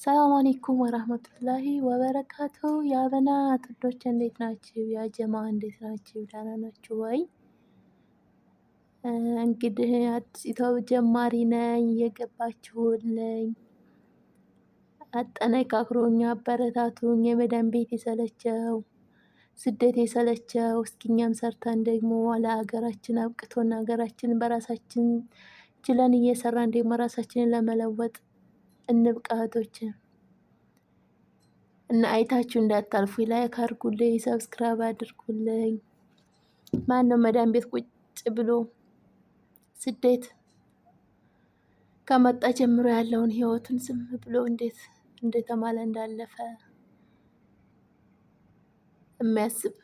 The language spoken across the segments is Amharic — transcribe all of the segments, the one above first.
ሰላም አለይኩም ወራህመቱላሂ ወበረካቱ። ያበናት ውዶች እንዴት ናችሁ? ያ ጀማ እንዴት ናችሁ? ደህና ናችሁ ወይ? እንግዲህ አዲስ ኢትዮጵ ጀማሪ ነኝ። እየገባችሁልኝ አጠነካክሮኝ አበረታቱኝ። የመዳን ቤት የሰለቸው ስደት የሰለቸው እስኪ እኛም ሰርተን ደግሞ ለሀገራችን አብቅቶን ሀገራችን በራሳችን ችለን እየሰራን ደግሞ ራሳችንን ለመለወጥ እንብቃ እህቶች። እና አይታችሁ እንዳታልፉ like አድርጉልኝ፣ subscribe አድርጉልኝ። ማን ነው መዳን ቤት ቁጭ ብሎ ስደት ከመጣ ጀምሮ ያለውን ህይወቱን ዝም ብሎ እንዴት እንደተማለ እንዳለፈ የሚያስብ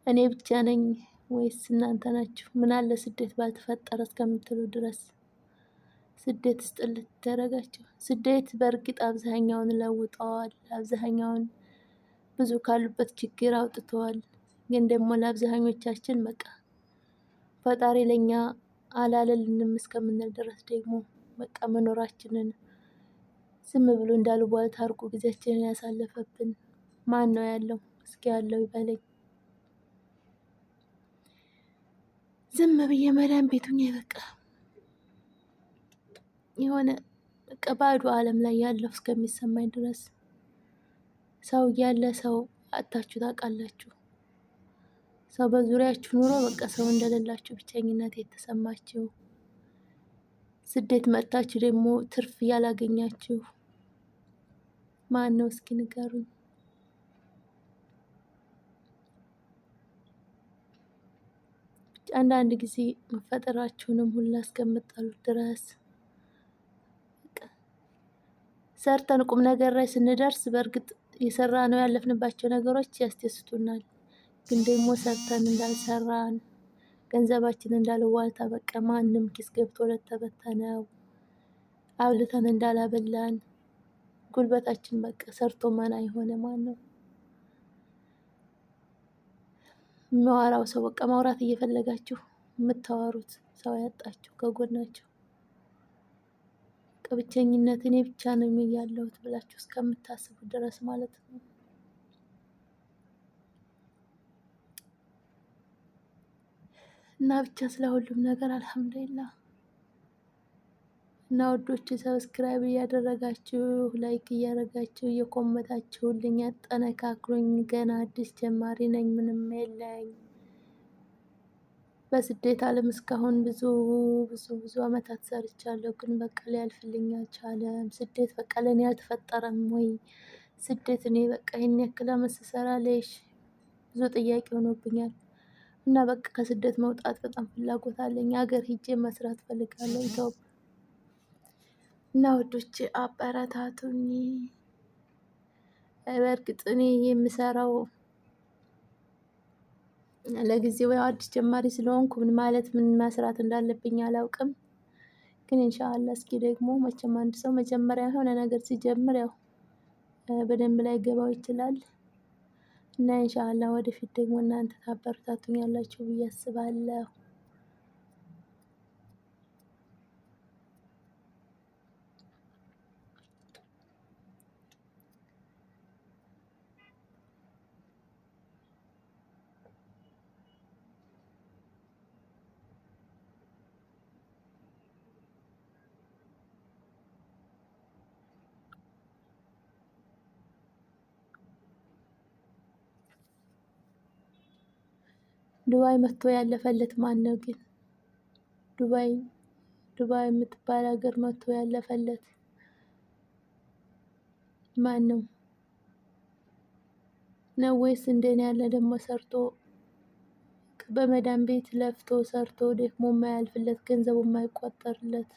እኔ ብቻ ነኝ ወይስ እናንተ ናችሁ? ምን አለ ስደት ባልተፈጠረ እስከምትሉ ድረስ ስደት ስጥልት ተረጋችሁ። ስደት በእርግጥ አብዛኛውን ለውጠዋል። አብዛኛውን ብዙ ካሉበት ችግር አውጥተዋል። ግን ደግሞ ለአብዛኞቻችን በቃ ፈጣሪ ለኛ አላለልንም እስከምንል ድረስ ደግሞ በቃ መኖራችንን ዝም ብሎ እንዳልቧልታ አድርጎ ጊዜያችንን ያሳለፈብን ማን ነው ያለው? እስኪ ያለው ይበለኝ። ዝም ብዬ መዳን ቤቱኛ በቃ የሆነ በቃ ባዶ ዓለም ላይ ያለው እስከሚሰማኝ ድረስ ሰው እያለ ሰው አጥታችሁ ታውቃላችሁ። ሰው በዙሪያችሁ ኑሮ በቃ ሰው እንደሌላችሁ ብቸኝነት የተሰማችሁ ስደት መጥታችሁ ደግሞ ትርፍ ያላገኛችሁ ማን ነው? እስኪ ንገሩኝ። አንዳንድ ጊዜ መፈጠራችሁንም ሁላ እስከምጠሉት ድረስ ሰርተን ቁም ነገር ላይ ስንደርስ በእርግጥ የሰራ ነው ያለፍንባቸው ነገሮች ያስደስቱናል። ግን ደግሞ ሰርተን እንዳልሰራን ገንዘባችን እንዳልዋልታ በቃ ማንም ኪስ ገብቶ ለተበተነው አብልተን እንዳላበላን ጉልበታችን በቃ ሰርቶ መና የሆነ ማን ነው የሚያወራው ሰው? በቃ ማውራት እየፈለጋችሁ የምታወሩት ሰው ያጣችሁ ከጎናችሁ ብቸኝነት እኔ ብቻ ነኝ ያለሁት ብላችሁ እስከምታስቡ ድረስ ማለት ነው። እና ብቻ ስለ ሁሉም ነገር አልሐምዱሊላህ። እና ውዶች subscribe እያደረጋችሁ like እያደረጋችሁ እየኮመታችሁልኝ አጠነካክሩኝ። ገና አዲስ ጀማሪ ነኝ፣ ምንም የለኝ። በስደት ዓለም እስካሁን ብዙ ብዙ ብዙ አመታት ሰርቻለሁ፣ ግን በቃ ሊያልፍልኝ አልቻለም። ስደት በቃ ለእኔ አልተፈጠረም ወይ ስደት እኔ በቃ ይህን ያክል አመት ስሰራ ለይሽ ብዙ ጥያቄ ሆኖብኛል። እና በቃ ከስደት መውጣት በጣም ፍላጎት አለኝ። ሀገር ሂጄ መስራት ፈልጋለሁ ኢትዮጵያ። እና ውዶች አበረታቱኝ። በእርግጥ እኔ የምሰራው ለጊዜው ያው አዲስ ጀማሪ ስለሆንኩ ምን ማለት ምን መስራት እንዳለብኝ አላውቅም። ግን ኢንሻአላህ እስኪ ደግሞ መቼም አንድ ሰው መጀመሪያ የሆነ ነገር ሲጀምር ያው በደንብ ላይ ገባው ይችላል። እና ኢንሻአላህ ወደፊት ደግሞ እናንተ ታበረታቱኛላችሁ ብዬ አስባለሁ። ዱባይ መጥቶ ያለፈለት ማን ነው ግን? ዱባይ ዱባይ የምትባል ሀገር መጥቶ ያለፈለት ማን ነው? ነው ወይስ እንደኔ ያለ ደግሞ ሰርቶ በመዳን ቤት ለፍቶ ሰርቶ ደክሞ የማያልፍለት ገንዘቡ የማይቆጠርለት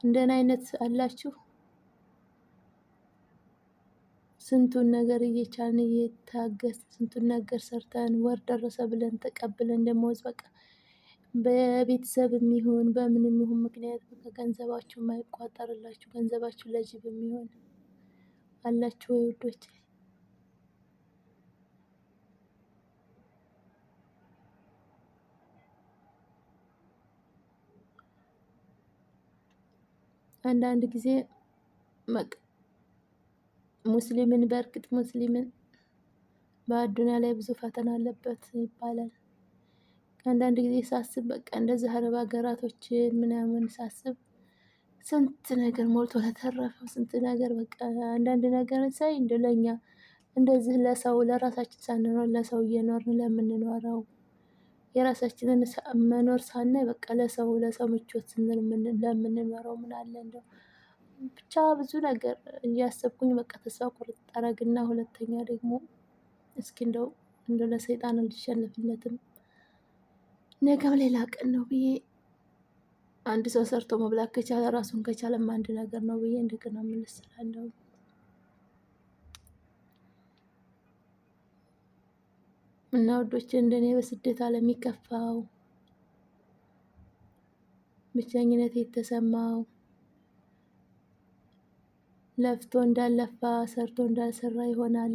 እንደኔ አይነት አላችሁ? ስንቱን ነገር እየቻልን እየታገስን ስንቱን ነገር ሰርተን ወር ደረሰ ብለን ተቀብለን ደሞዝ በቃ በቤተሰብ የሚሆን በምንም ይሁን ምክንያት በቃ ገንዘባችሁ የማይቋጠርላችሁ ገንዘባችሁ ለጅብ የሚሆን አላችሁ ወይ ውዶች? አንዳንድ ጊዜ ሙስሊምን በእርግጥ ሙስሊምን በአዱንያ ላይ ብዙ ፈተና አለበት ይባላል። አንዳንድ ጊዜ ሳስብ በቃ እንደዚህ አረብ ሀገራቶችን ምናምን ሳስብ ስንት ነገር ሞልቶ ለተረፈው ስንት ነገር በቃ አንዳንድ ነገር ሳይ እንደ ለኛ እንደዚህ ለሰው ለራሳችን ሳንኖር ለሰው እየኖርን ለምንኖረው የራሳችንን መኖር ሳናይ በቃ ለሰው ለሰው ምቾት ስንል ለምንኖረው ምን አለ እንደው ብቻ ብዙ ነገር እያሰብኩኝ በቃ ተስፋ ቁርጥ አረግና ሁለተኛ ደግሞ እስኪ እንደው እንደው ለሰይጣን አልሸነፍለትም ነገም ሌላ ቀን ነው ብዬ አንድ ሰው ሰርቶ መብላት ከቻለ ራሱን ከቻለም አንድ ነገር ነው ብዬ እንደገና ምልስ እላለሁ። እና ውዶቼ እንደኔ በስደት ዓለም የሚከፋው ብቸኝነት የተሰማው ለፍቶ እንዳልለፋ ሰርቶ እንዳልሰራ ይሆናል።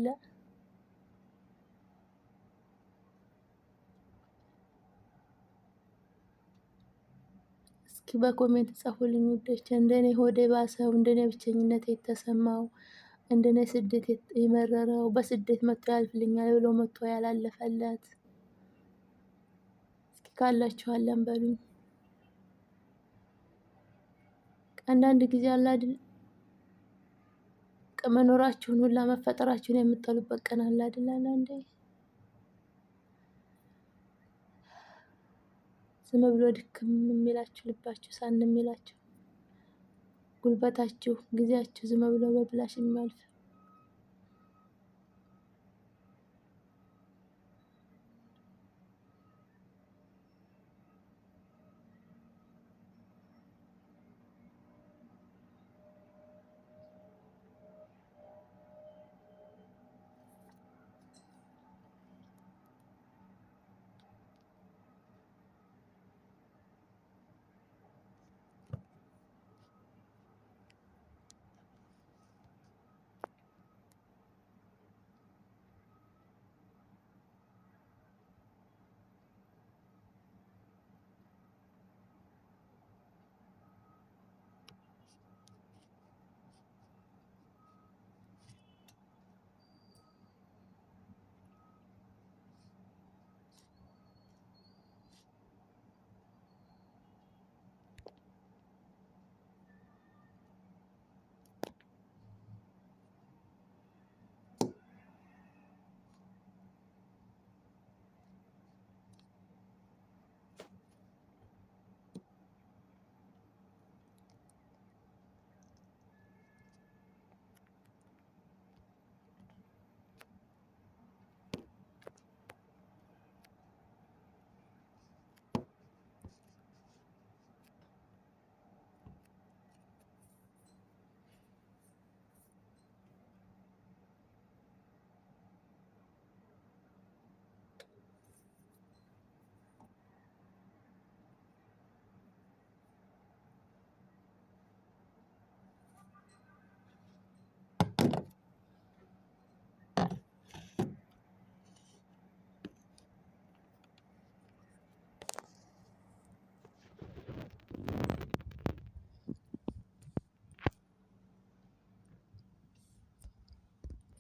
እስኪ በ comment ጻፉልኝ ውዶቼ። እንደኔ ሆዴ ባሰው፣ እንደኔ ብቸኝነት የተሰማው፣ እንደኔ ስደት የመረረው፣ በስደት መጥቶ ያልፍልኛል ብሎ መጥቶ ያላለፈለት እስኪ ካላችሁ አለን በሉኝ። አንዳንድ ጊዜ አለ አይደል መኖራችሁን ሁላ መፈጠራችሁን የምጠሉበት ቀን አለ አይደል? አንዳንዴ ዝም ብሎ ድክም የሚላችሁ ልባችሁ ሳን የሚላችሁ ጉልበታችሁ፣ ጊዜያችሁ ዝም ብሎ በብላሽ የሚያልፍ።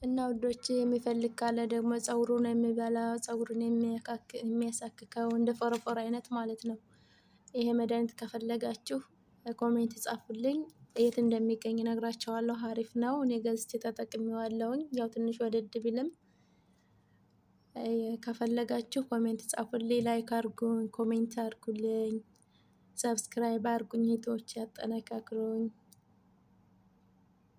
እና ውዶች የሚፈልግ ካለ ደግሞ ፀጉሩን የሚበላ ፀጉሩን የሚያሳክከው እንደ ፎረፎር አይነት ማለት ነው። ይሄ መድኃኒት ከፈለጋችሁ comment ጻፉልኝ፣ የት እንደሚገኝ እነግራችኋለሁ። አሪፍ ነው። እኔ ገዝቼ ተጠቅሜዋለሁኝ። ያው ትንሽ ወደድ ቢልም ከፈለጋችሁ comment ጻፉልኝ፣ like አርጉኝ፣ comment አርጉልኝ፣ subscribe አርጉኝ፣ እህቶች ያጠነካክሩኝ።